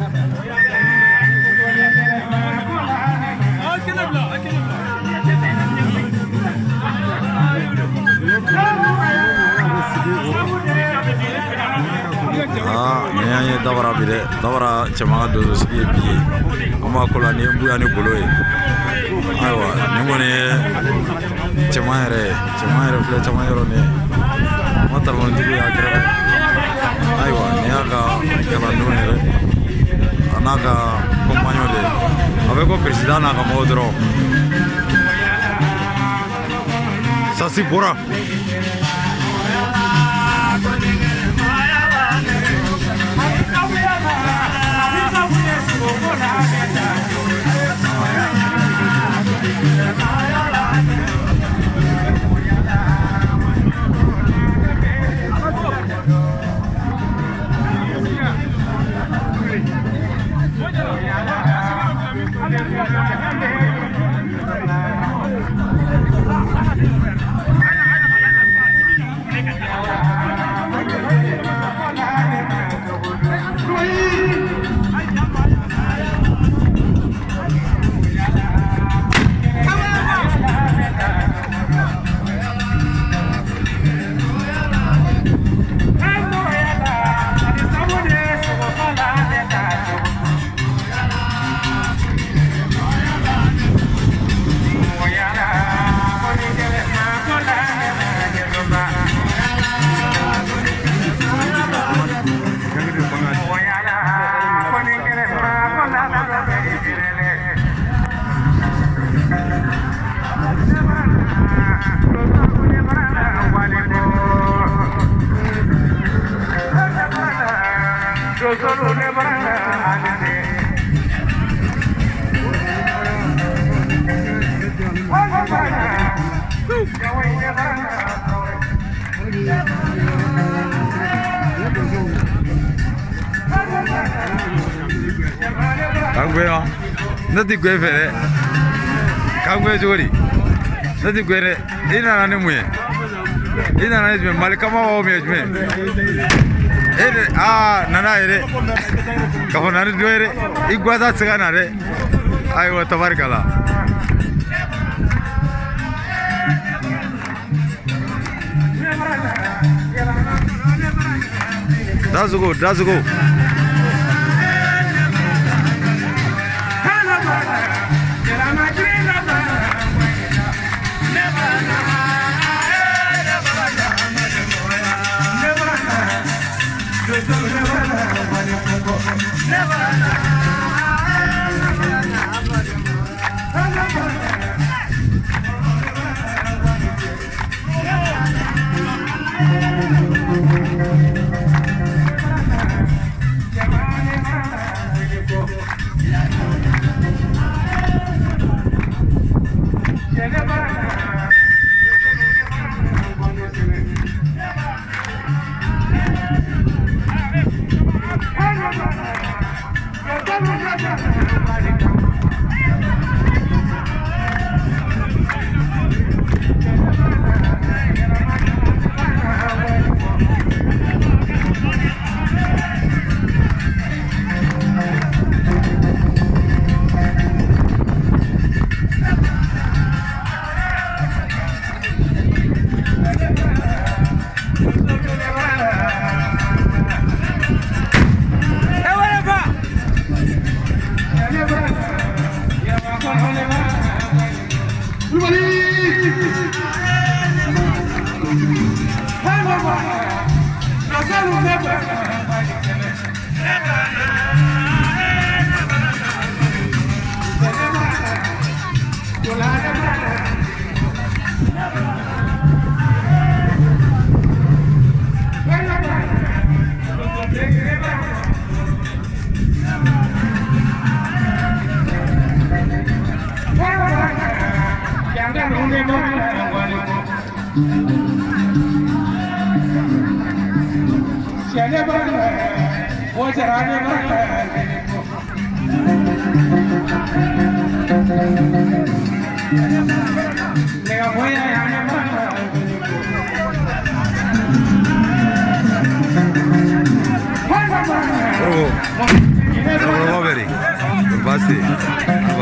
Aa, nin y'an ye Dabara bi dɛ. Dabara cɛman ka donsosigi ye bi ye. An b'a ko la nin ye Buya ni Golo ye. Ayiwa, nin kɔni ye cɛman yɛrɛ ye. Cɛman yɛrɛ filɛ caman yɔrɔ nin ye. An ka taramanitigi y'a kɛrɛfɛ. Ayiwa, nin y'a ka kalandenw yɛrɛ a n'a ka compagnon de ye. A bɛ ko président n'a ka mɔgɔw dɔrɔn. Sasi bɔra. K'an gɛn wa? Ne ti gɛn fɛ dɛ. K'an gɛn cogo di? Ne ti gɛn dɛ. I nana ni mun ye? I nana ni jumɛn? Mali kama wa ye jumɛn? E de aa nana ye dɛ. K'a fɔ na ni dɔ ye dɛ. I guwasa tɛ se ka na dɛ. Ayiwa tabarikala. Dazugo, Dazugo. Se.